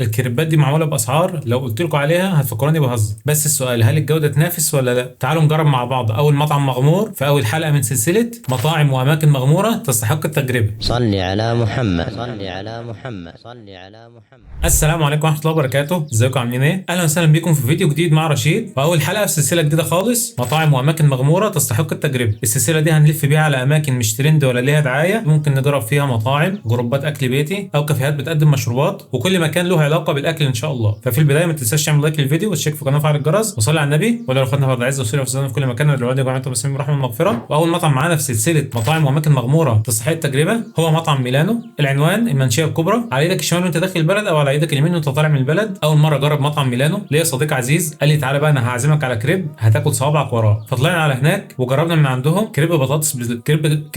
الكريبات دي معمولة باسعار لو قلت لكم عليها هتفكروني بهزر. بس السؤال، هل الجودة تنافس ولا لا؟ تعالوا نجرب مع بعض اول مطعم مغمور في اول حلقة من سلسلة مطاعم واماكن مغمورة تستحق التجربة. صل على محمد، صل على محمد، صل على محمد. السلام عليكم ورحمة الله وبركاته، ازيكم عاملين ايه؟ اهلا وسهلا بيكم في فيديو جديد مع رشيد، واول حلقة في سلسلة جديدة خالص، مطاعم واماكن مغمورة تستحق التجربة. السلسلة دي هنلف بيها على اماكن مش ترند ولا ليها دعاية، ممكن نجرب فيها مطاعم، جروبات اكل بيتي، او كافيهات بتقدم مشروبات، وكل مكان له علاقة بالاكل ان شاء الله. ففي البداية ما تنساش تعمل like للفيديو وتشترك في القناة وتفعل الجرس وصلي على النبي، ولا اخواتنا في العزة وسوريا وفي في كل مكان، والعياذ بالله انتم مسلمين برحمة المغفرة. واول مطعم معانا في سلسلة مطاعم واماكن مغمورة تستحق التجربة هو مطعم ميلانو. العنوان المنشيه الكبرى، على ايدك الشمال وانت داخل البلد، او على ايدك اليمين وانت طالع من البلد. اول مرة اجرب مطعم ميلانو، ليا صديق عزيز قال لي تعالى بقى انا هعزمك على كريب هتاكل صوابعك وراه. فطلعنا على هناك وجربنا من عندهم كريب بطاطس كريب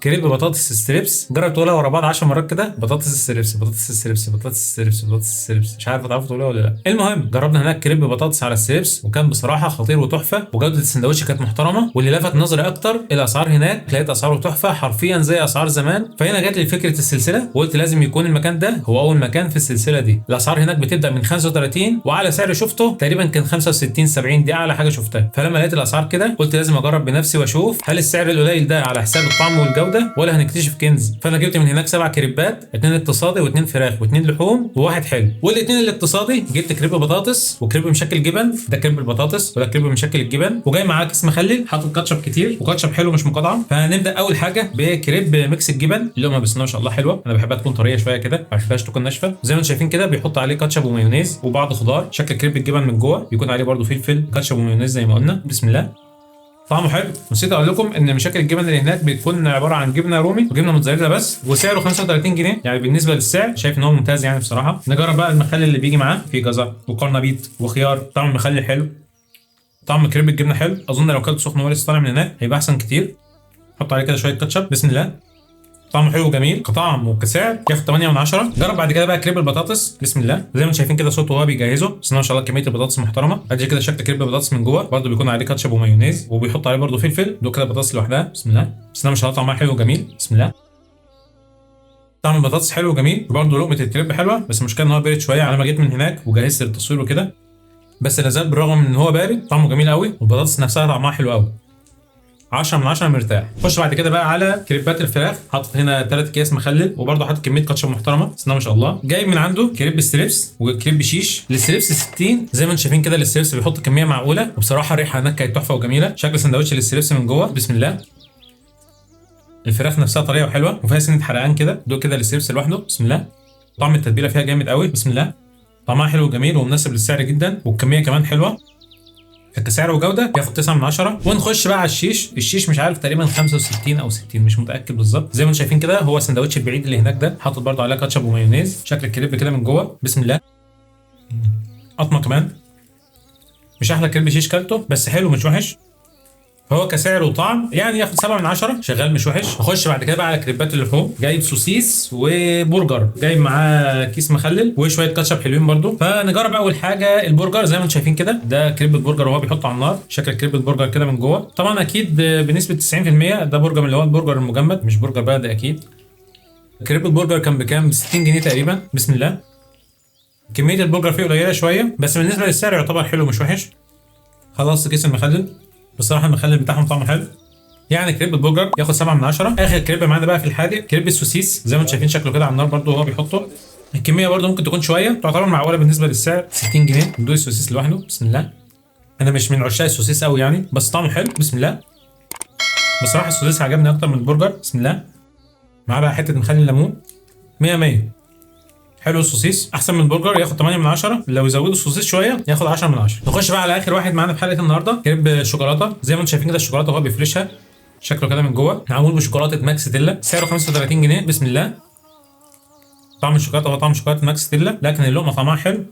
كريب بطاطس strips. جرب تقولها ورا بعض 10 مرات كده، بطاطس strips بطاطس strips بطاطس strips بطاطس strips، مش عارف هتعرفوا تقولها ولا لا. المهم جربنا هناك كريب بطاطس على ال strips، وكان بصراحة خطير وتحفه، وجوده السندوتش كانت محترمه. واللي لفت نظري اكتر الاسعار هناك، لقيت اسعاره تحفة حرفيا زي اسعار زمان. فهنا جات لي فكرة السلسلة، وقلت لازم يكون المكان ده هو اول مكان في السلسلة دي. الاسعار هناك بتبدا من 35، واعلى سعر شفته تقريبا كان 65 70، دي اعلى حاجة شفتها. فلما لقيت الاسعار كده قلت لازم اجرب بنفسي واشوف هل السعر القليل ده على حساب الطعم والجودة ولا هنكتشف كنز. فانا جبت من هناك 7 كريبات، 2 اقتصادي واثنين فراخ واثنين لحوم وواحد حلو. والاثنين الاقتصادي جبت كريب بطاطس وكريب مشكل جبن، ده كريب البطاطس وده كريب مشكل الجبن، وجاي معاه كيس مخلل حاطط كاتشب كتير وكاتشب حلو مش مقطعم. فهنبدا اول حاجة بكريب mix الجبن، اللقمة بس ما شاء الله حلوة، انا بحبها تكون طرية شوية كده، ما بحبهاش تكون ناشفة. زي ما انتم شايفين كده بيحط عليه كاتشب ومايونيز وبعض خضار. شكل كريب الجبن من جوه بيكون عليه برده فلفل كاتشب ومايونيز زي ما قلنا. بسم الله، طعمه حلو. نسيت اقول لكم ان مشاكل الجبن اللي هناك بتكون عبارة عن جبنه رومي وجبنه موتزاريلا بس، وسعره 35 جنيه. يعني بالنسبة للسعر شايف ان هو ممتاز يعني بصراحة. نجرب بقى المخلل اللي بيجي معاه، فيه جزر وقرنبيط وخيار. طعم المخلل حلو، طعم كريب الجبنة حلو. اظن لو كلت سخن وهو لسه طالع من هناك هيبقى احسن كتير. حط عليه كده شوية كاتشب. بسم الله، طعمه حلو وجميل كطعم وكسعر، ياخد 8 من 10. جرب بعد كده بقى كريب البطاطس. بسم الله، زي ما انتم شايفين كده صوته وهو بيجهزه، بس ما شاء الله كمية البطاطس محترمه. ادي كده شكل كريب البطاطس من جوه، برده بيكون عليه كاتشب ومايونيز وبيحط عليه برده فلفل. دوق كده البطاطس لوحدها. بسم الله، بس ما شاء الله طعمها حلو وجميل. بسم الله، طعم البطاطس حلو وجميل، وبرده لقمة الكريب حلوة، بس المشكلة ان هو بارد شوية على ما جيت من هناك وجهزت التصوير وكده. بس لازال بالرغم من ان هو بارد طعمه جميل قوي، والبطاطس نفسها طعمها حلو قوي. 10 من 10 مرتاح. خش بعد كده بقى على كريبات الفراخ. حاطط هنا 3 اكياس مخلل، وبرده حاطط كمية كاتشب محترمه، بس ما شاء الله. جايب من عنده كريب strips وكريب شيش. ال strips 60، زي ما انتم شايفين كده ال strips بيحط كمية معقولة، وبصراحة الريحة هناك كانت تحفة وجميلة. شكل سندوتش ال strips من جوه. بسم الله، الفراخ نفسها طرية وحلوه وفيها سنة حرقان كده. دوق كده ال strips لوحده. بسم الله، طعم التتبيله فيها جامد قوي. بسم الله، طعمها حلو وجميل ومناسب للسعر جدا، والكميه كمان حلوة. كسعر وجوده ياخد 9 من 10. ونخش بقى على الشيش. الشيش مش عارف تقريبا 65 او 60، مش متاكد بالظبط. زي ما انتم شايفين كده هو سندوتش البعيد اللي هناك ده، حاطط برده عليه كاتشب ومايونيز. شكل الكريب كده من جوه. بسم الله، قطمه كمان. مش احلى كريب شيش كلته، بس حلو مش وحش. فهو كسعر وطعم يعني ياخد 7 من 10، شغال مش وحش. نخش بعد كده بقى على كريبات اللحوم. جايب سوسيس وبرجر، جايب معاه كيس مخلل وشوية كاتشب حلوين برده. فنجرب اول حاجة البرجر. زي ما انتم شايفين كده ده كريب البرجر وهو بيحطه على النار. شكل كريب البرجر كده من جوه. طبعا اكيد بنسبة 90% ده برجر من اللي هو البرجر المجمد، مش برجر بلدي اكيد. كريب البرجر كان بكام؟ 60 جنيه تقريبا. بسم الله، كمية البرجر فيه قليله شوية، بس بالنسبة للسعر يعتبر حلو مش وحش. خلصت كيس المخلل، بصراحة المخلل بتاعهم طعمه حلو. يعني كريب البرجر ياخد 7 من 10. اخر كريب معانا بقى في الحادق كريب السوسيس. زي ما انتم شايفين شكله كده على النار برده وهو بيحطه. الكمية برده ممكن تكون شوية، تعتبر معقولة بالنسبة للسعر 60 جنيه. ندوق السوسيس لوحده. بسم الله، انا مش من عشاق السوسيس قوي يعني، بس طعمه حلو. بسم الله، بصراحة السوسيس عجبني اكتر من البرجر. بسم الله، معاه بقى حتة مخلل ليمون. 100 100. حلو السوسيس احسن من البرجر، ياخد 8 من 10. لو يزودوا السوسيس شوية ياخد 10 من 10. نخش بقى على اخر واحد معانا في حلقة النهارده، كريب شوكولاتة. زي ما انتم شايفين كده الشوكولاتة وهو بيفرشها، شكله كده من جوه، معمول بشوكولاته ماكس تيلا. سعره 35 جنيه. بسم الله، طعم الشوكولاتة هو طعم شوكولاتة ماكس تيلا، لكن اللقمة طعمها حلو.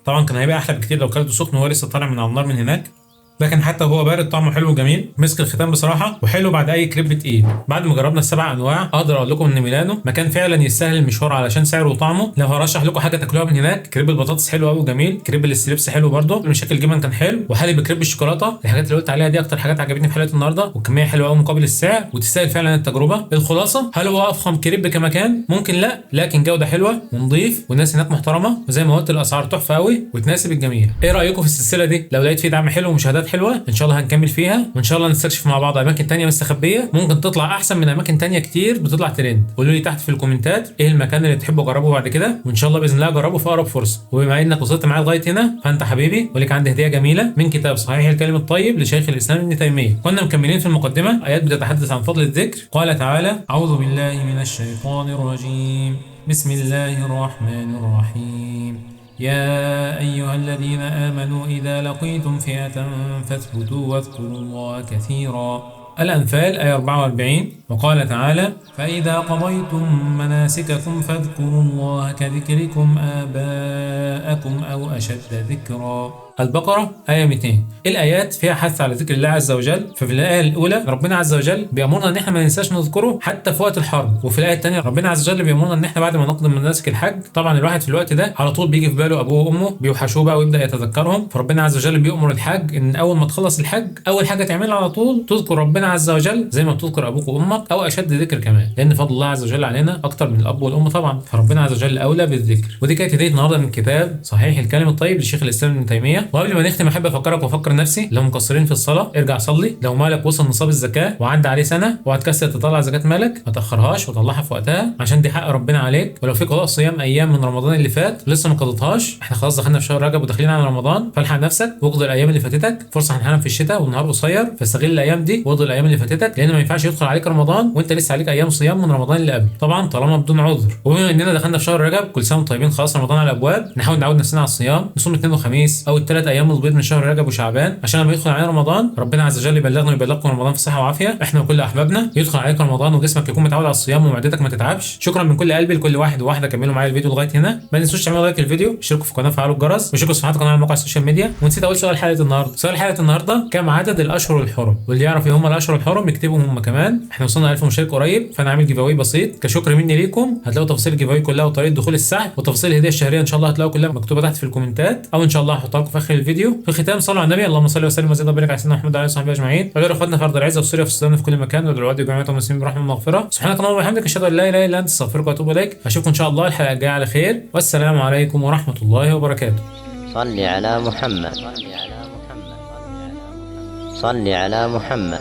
طبعا كان هيبقى احلى بكتير لو كلته سخن وهو لسه طالع من على النار من هناك. لكن حتى وهو بارد طعمه حلو وجميل، مسك الختام بصراحة، وحلو بعد اي كريب تقيل. بعد ما جربنا ال7 انواع اقدر اقول لكم ان ميلانو مكان فعلا يستاهل المشوار علشان سعره وطعمه. لو هرشح لكم حاجة تاكلوها من هناك، كريب البطاطس حلو قوي وجميل، كريب ال strips حلو برده، المشكل جبن كان حلو، وحالي بكريب الشوكولاتة. الحاجات اللي قلت عليها دي اكتر حاجات عجبتني في حلقة النهارده، والكميه حلوة قوي مقابل السعر، وتستاهل فعلا التجربة. الخلاصة، هل هو افخم كريب كمكان؟ ممكن لا، لكن جوده حلوة ونظيف والناس هناك محترمه، وزي ما قلت الاسعار تحفة قوي وتناسب الجميع. ايه رايكم في السلسلة دي؟ لو لقيت في دعم حلو ومشاهدات حلوة ان شاء الله هنكمل فيها، وان شاء الله نستكشف مع بعض اماكن تانية مستخبيه ممكن تطلع احسن من اماكن تانية كتير بتطلع ترند. قولوا لي تحت في الكومنتات ايه المكان اللي تحبوا اجربه بعد كده، وان شاء الله باذن الله اجربه في اقرب فرصة. وبما انك وصلت معايا لغاية هنا فانت حبيبي، وليك عندي هديه جميلة من كتاب صحيح الكلم الطيب لشيخ الاسلام ابن تيمية. كنا مكملين في المقدمة ايات بتتحدث عن فضل الذكر. قال تعالى: اعوذ بالله من الشيطان الرجيم، بسم الله الرحمن الرحيم، يا أيها الذين آمنوا إذا لقيتم فئة فاثبتوا واذكروا الله كثيرا. الأنفال آية 44. وقال تعالى: فإذا قضيتم مناسككم فاذكروا الله كذكركم آباءكم أو أشد ذكرا. البقرة آية 200. الآيات فيها حث على ذكر الله عز وجل. ففي الآية الأولى ربنا عز وجل بيأمرنا إن احنا ما ننساش نذكره حتى في وقت الحرب، وفي الآية الثانية ربنا عز وجل بيأمرنا إن احنا بعد ما نقضي مناسك الحج، طبعا الواحد في الوقت ده على طول بيجي في باله أبوه وأمه بيوحشوه بقى ويبدأ يتذكرهم، فربنا عز وجل بيأمر الحاج إن أول ما تخلص الحج أول حاجة تعملها على طول تذكر ربنا عز وجل زي ما بتذكر أبوك وأمك أو أشد ذكر كمان، لأن فضل الله عز وجل علينا أكتر من الأب والأم طبعا، فربنا عز وجل أولى بالذكر. ودي كانت هدية النهارده من كتاب صحيح الكلم الطيب لشيخ الإسلام ابن تيمية. وقبل ما نختم احب افكرك وافكر نفسي، لو مقصرين في الصلاة ارجع صلي، لو مالك وصل نصاب الزكاة وعدى عليه سنة وهتكسل تطلع زكاة مالك ما تاخرهاش وطلعها في وقتها عشان دي حق ربنا عليك. ولو في قضاء صيام ايام من رمضان اللي فات لسه ما قضيتهاش، احنا خلاص دخلنا في شهر رجب وداخلين على رمضان، فالحق نفسك واقضي الايام اللي فاتتك. فرصة هنحلم في الشتاء والنهار قصير، فاستغل الايام دي واقضي الايام اللي فاتتك، لان ما ينفعش يدخل عليك رمضان وانت لسه عليك ايام صيام من رمضان اللي قبل، طبعا طالما بدون عذر. وبما اننا دخلنا في شهر رجب، كل سنة وانتم طيبين، خلاص رمضان على الابواب، نحاول نعود نفسنا على الصيام، نصوم اثنين وخميس او الثلاث ايام البيض من شهر رجب وشعبان، عشان لما يدخل علينا رمضان ربنا عز وجل يبلغنا ويبلغكم رمضان في صحة وعافيه احنا وكل احبابنا، يدخل عليك رمضان وجسمك يكون متعود على الصيام ومعدتك ما تتعبش. شكرا من كل قلبي لكل واحد وواحدة كملوا معايا الفيديو لغاية هنا، ما تنسوش تعملوا like للفيديو، اشتركوا في القناة وفعلوا الجرس، وشاركوا صفحات القناة على مواقع ال social media. ونسيت اقول سؤال حلقة النهارده، سؤال حلقة النهارده كم عدد الاشهر الحرم؟ واللي يعرف ايه هم الاشهر الحرم يكتبهم هم كمان. احنا وصلنا 1000 مشترك قريب، فانا عامل giveaway بسيط كشكر مني ليكم، هتلاقوا تفاصيل ال giveaway كلها وطريقه دخول السحب وتفاصيل الهدية الشهرية ان شاء الله هتلاقوها كلها مكتوبة تحت في الكومنتات، او ان شاء الله هحطها لكم في اخر الفيديو. في الختام صلوا على النبي، اللهم صل وسلم وزد وبارك على سيدنا محمد وعلى اله وصحبه اجمعين، وادعوا اخواتنا في ارض العزة وفي سوريا وفي السودان وفي كل مكان، وادعوا جميع المسلمين برحمة ومغفرة. سبحانك اللهم وبحمدك، اشهد ان لا اله الا انت، استغفرك واتوب اليك. اشوفكم ان شاء الله الحلقة الجاية على خير، والسلام عليكم ورحمة الله وبركاته. صل على محمد، صل على محمد.